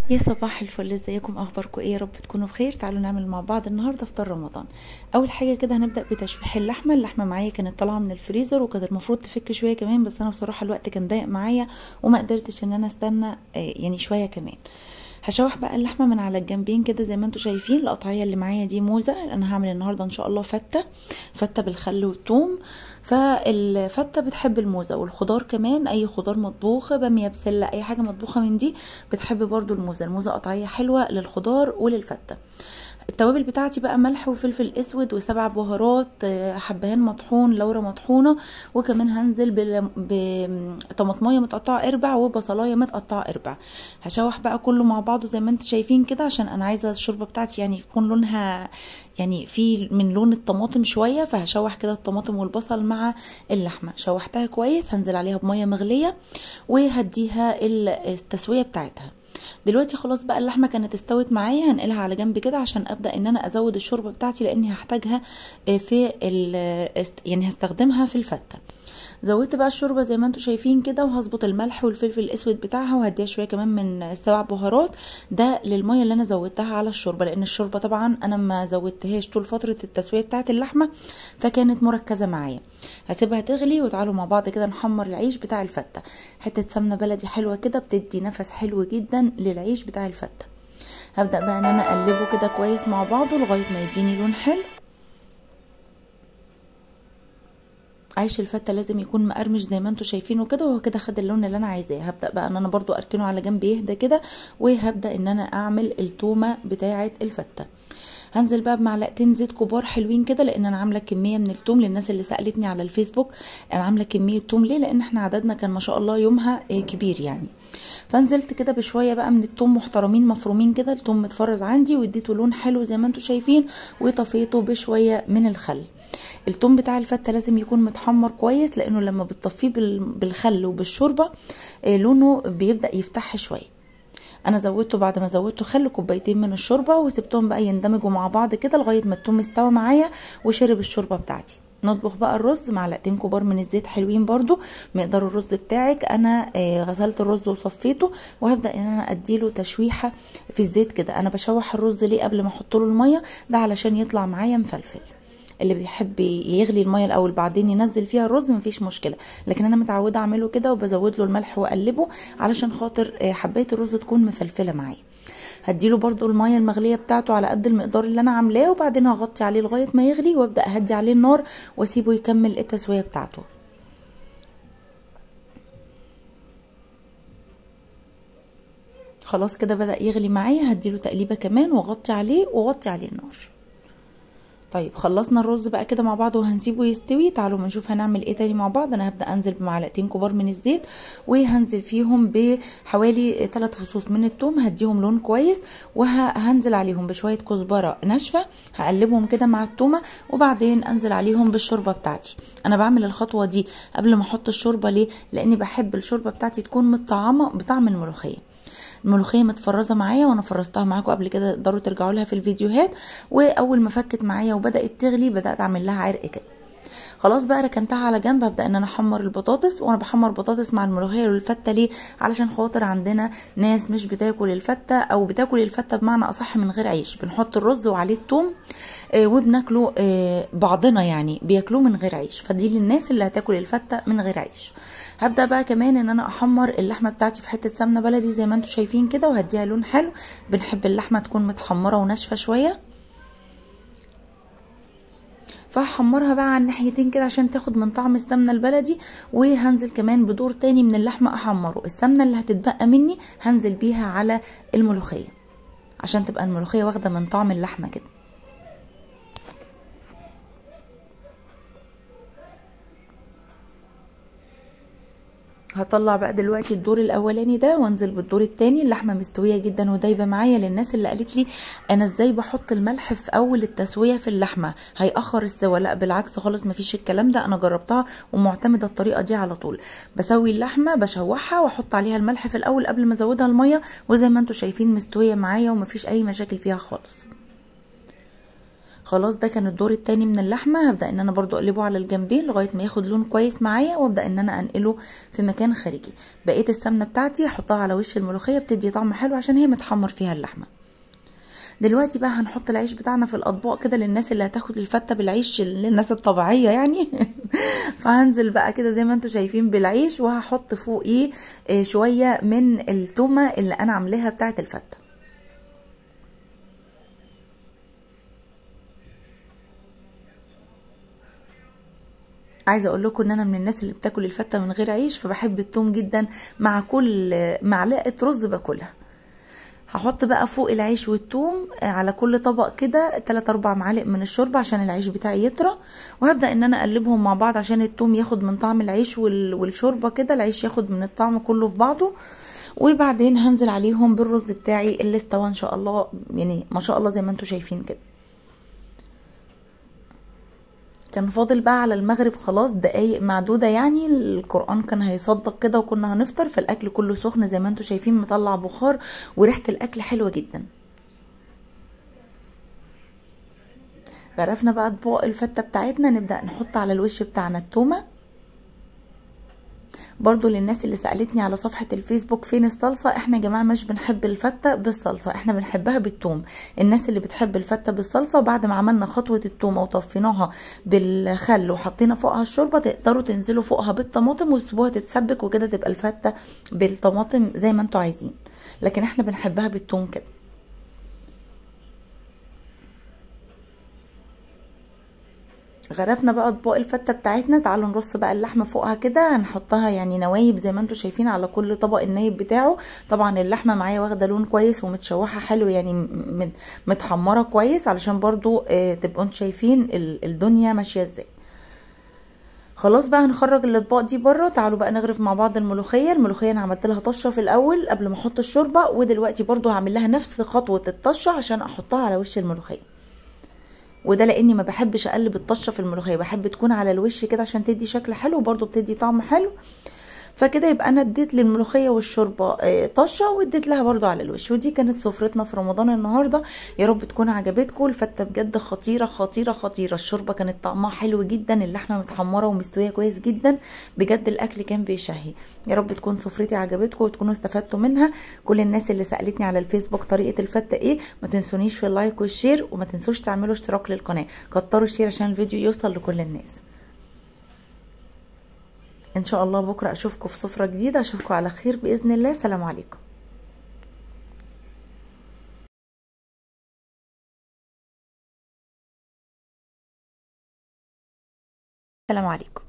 يا صباح الفل، ازيكم؟ اخباركم ايه؟ يا رب تكونوا بخير. تعالوا نعمل مع بعض النهارده فطار رمضان. اول حاجة كده هنبدا بتشويح اللحمة. اللحمة معايا كانت طالعه من الفريزر وكانت المفروض تفك شوية كمان، بس انا بصراحة الوقت كان ضيق معايا وما قدرتش ان انا استنى يعني شوية كمان. هشوح بقى اللحمة من على الجنبين كده زي ما انتم شايفين. القطعية اللي معايا دي موزة، انا هعمل النهارده ان شاء الله فته بالخل والثوم. فالفته بتحب الموزه والخضار كمان، اي خضار مطبوخ، باميه، بسلة، اي حاجة مطبوخه من دي بتحب برضو الموزه. الموزه قطعية حلوة للخضار وللفته. التوابل بتاعتي بقى ملح وفلفل اسود وسبع بهارات، حبهان مطحون، لورا مطحونه، وكمان هنزل بطماطمايه متقطعه اربع وبصلايه متقطعه اربع. هشوح بقى كله مع بعضه زي ما انتم شايفين كده، عشان انا عايزه الشوربة بتاعتي يعني يكون لونها يعني في من لون الطماطم شوية، فهشوح كده الطماطم والبصل مع اللحمة. شوحتها كويس، هنزل عليها بميه مغليه وهديها التسوية بتاعتها. دلوقتي خلاص بقى اللحمة كانت استوت معايا، هنقلها على جنب كده عشان ابدا ان انا ازود الشوربة بتاعتي، لاني هحتاجها في يعني هستخدمها في الفته. زودت بقى الشوربة زي ما انتم شايفين كده، وهظبط الملح والفلفل الاسود بتاعها، وهديها شوية كمان من سبع بهارات ده للمية اللي انا زودتها على الشوربة، لان الشوربة طبعا انا ما زودتهاش طول فترة التسوية بتاعه اللحمة فكانت مركزه معايا. هسيبها تغلي وتعالوا مع بعض كده نحمر العيش بتاع الفته. حتة سمنه بلدي حلوة كده بتدي نفس حلو جدا للعيش بتاع الفته. هبدا بقى ان انا اقلبه كده كويس مع بعضه لغاية ما يديني لون حلو. عيش الفته لازم يكون مقرمش زي ما انتم شايفينه كده، وهو كده خد اللون اللي انا عايزاه. هبدا بقى ان انا برضو اركنه على جنب يهدى كده، وهبدا ان انا اعمل التومه بتاعه الفته. هنزل بقى بمعلقتين زيت كبار حلوين كده، لان انا عامله كمية من التوم. للناس اللي سالتني على الفيسبوك انا عامله كمية توم ليه، لان احنا عددنا كان ما شاء الله يومها كبير يعني. فنزلت كده بشوية بقى من التوم محترمين مفرومين كده، التوم متفرز عندي واديته لون حلو زي ما انتم شايفين، وطفيته بشوية من الخل. التوم بتاع الفته لازم يكون متحمر كويس، لانه لما بتطفيه بالخل وبالشوربه لونه بيبدا يفتح شوية. انا زودته بعد ما زودته خل كوبايتين من الشوربة، وسبتهم بقى يندمجوا مع بعض كده لغاية ما التوم استوى معايا وشرب الشوربة بتاعتي. نطبخ بقى الرز. معلقتين كبار من الزيت حلوين برضو مقدار الرز بتاعك. انا غسلت الرز وصفيته، وهبدا ان انا اديله تشويحه في الزيت كده. انا بشوح الرز ليه قبل ما احط له المية ده؟ علشان يطلع معايا مفلفل. اللي بيحب يغلي المية الاول بعدين ينزل فيها الرز مفيش مشكلة، لكن انا متعوده اعمله كده وبزود له الملح واقلبه علشان خاطر حبايه الرز تكون مفلفله معايا. هديله برده المية المغليه بتاعته على قد المقدار اللي انا عاملاه، وبعدين هغطي عليه لغاية ما يغلي، وابدا اهدي عليه النار واسيبه يكمل التسوية بتاعته. خلاص كده بدا يغلي معايا، هديله تقليبه كمان واغطي عليه واوطي عليه النار. طيب خلصنا الرز بقى كده مع بعض وهنسيبه يستوي. تعالوا ما نشوف هنعمل ايه تاني مع بعض. انا هبدا انزل بمعلقتين كبار من الزيت، وهنزل فيهم بحوالي 3 فصوص من الثوم، هديهم لون كويس، وهنزل عليهم بشوية كزبره ناشفة، هقلبهم كده مع الثومه، وبعدين انزل عليهم بالشوربه بتاعتي. انا بعمل الخطوة دي قبل ما احط الشوربة ليه؟ لاني بحب الشوربة بتاعتي تكون متطعمه بطعم الملوخية. الملوخية متفرزه معايا وانا فرزتها معاكم قبل كده، تقدروا ترجعوا لها في الفيديوهات. واول ما فكت معايا وبدات تغلي بدات اعمل لها عرق كده. خلاص بقى ركنتها على جنب. هبدا ان انا احمر البطاطس، وانا بحمر بطاطس مع الملوخية والفته ليه؟ علشان خاطر عندنا ناس مش بتاكل الفته، او بتاكل الفته بمعنى اصح من غير عيش. بنحط الرز وعليه الثوم وبناكله بعضنا يعني بياكلوه من غير عيش، فدي للناس اللي هتاكل الفته من غير عيش. هبدا بقى كمان ان انا احمر اللحمة بتاعتي في حتة سمنه بلدي زي ما انتم شايفين كده، وهديها لون حلو. بنحب اللحمة تكون متحمره وناشفه شوية، فهحمرها بقى على الناحيتين كده عشان تاخد من طعم السمنة البلدي. وهنزل كمان بدور تاني من اللحمة احمره. السمنة اللي هتتبقى مني هنزل بيها على الملوخية عشان تبقى الملوخية واخده من طعم اللحمة كده. هطلع بقى دلوقتي الدور الاولاني ده وانزل بالدور التاني. اللحمة مستوية جدا ودايبه معايا. للناس اللي قالت لي انا ازاي بحط الملح في اول التسوية في اللحمة هيأخر السوا، لا بالعكس خالص مفيش الكلام ده. انا جربتها ومعتمده الطريقة دي على طول. بسوي اللحمة بشوحها واحط عليها الملح في الاول قبل ما ازودها المية، وزي ما انتم شايفين مستوية معايا ومفيش اي مشاكل فيها خالص. خلاص ده كان الدور التاني من اللحمة. هبدا ان انا برضو اقلبه على الجنبين لغاية ما ياخد لون كويس معايا، وابدا ان انا انقله في مكان خارجي. بقية السمنة بتاعتي هحطها على وش الملوخية، بتدي طعم حلو عشان هي متحمر فيها اللحمة. دلوقتي بقى هنحط العيش بتاعنا في الاطباق كده للناس اللي هتاخد الفته بالعيش، للناس الطبيعية يعني. فهنزل بقى كده زي ما انتم شايفين بالعيش، وهحط فوقيه شوية من التومه اللي انا عاملاها بتاعه الفته. عايزه اقول لكم ان انا من الناس اللي بتاكل الفته من غير عيش، فبحب التوم جدا مع كل معلقه رز باكلها. هحط بقى فوق العيش والثوم على كل طبق كده 3-4 معالق من الشوربة عشان العيش بتاعي يطرى، وهبدا ان انا اقلبهم مع بعض عشان الثوم ياخد من طعم العيش والشوربه كده، العيش ياخد من الطعم كله في بعضه. وبعدين هنزل عليهم بالرز بتاعي اللي استوى ان شاء الله، يعني ما شاء الله زي ما انتم شايفين كده. كان فاضل بقى على المغرب خلاص دقايق معدودة، يعني القرآن كان هيصدق كده وكنا هنفطر. فالأكل كله سخن زي ما انتم شايفين، مطلع بخار وريحة الأكل حلوة جدا. غرفنا بقى اطباق الفتة بتاعتنا، نبدأ نحط على الوش بتاعنا التومة. برضو للناس اللي سألتني على صفحة الفيسبوك فين الصلصة، احنا يا جماعة مش بنحب الفتة بالصلصة، احنا بنحبها بالثوم. الناس اللي بتحب الفتة بالصلصة، وبعد ما عملنا خطوة الثوم وطفيناها بالخل وحطينا فوقها الشوربة، تقدروا تنزلوا فوقها بالطماطم وتسيبوها تتسبك وكده، تبقى الفتة بالطماطم زي ما انتوا عايزين، لكن احنا بنحبها بالثوم كده. غرفنا بقى اطباق الفته بتاعتنا. تعالوا نرص بقى اللحمة فوقها كده، هنحطها يعني نوايب زي ما انتم شايفين على كل طبق النايب بتاعه. طبعا اللحمة معايا واخده لون كويس ومتشوحه حلو، يعني متحمره كويس، علشان برضو تبقوا انتم شايفين الدنيا ماشية ازاي. خلاص بقى هنخرج الاطباق دي بره. تعالوا بقى نغرف مع بعض الملوخية. الملوخية انا عملت لها طشه في الاول قبل ما احط الشوربة، ودلوقتي برضو هعمل لها نفس خطوة الطشه عشان احطها على وش الملوخية. وده لاني ما بحبش اقلب الطشه في الملوخية، بحب تكون على الوش كده عشان تدي شكل حلو وبرده بتدي طعم حلو. فكده يبقى انا اديت للملوخيه والشوربه طشه واديت لها برده على الوش. ودي كانت سفرتنا في رمضان النهارده، يا رب تكون عجبتكم. الفته بجد خطيرة خطيرة خطيرة، الشوربة كانت طعمها حلو جدا، اللحمة متحمره ومستويه كويس جدا، بجد الاكل كان بيشهي. يا رب تكون سفرتي عجبتكم وتكونوا استفدتوا منها. كل الناس اللي سالتني على الفيسبوك طريقه الفته ايه، ما تنسونيش في ال like وال share، وما تنسوش تعملوا اشتراك للقناة، كتروا ال share عشان الفيديو يوصل لكل الناس. ان شاء الله بكره اشوفكم في سفره جديدة، اشوفكم على خير باذن الله. سلام عليكم. سلام عليكم.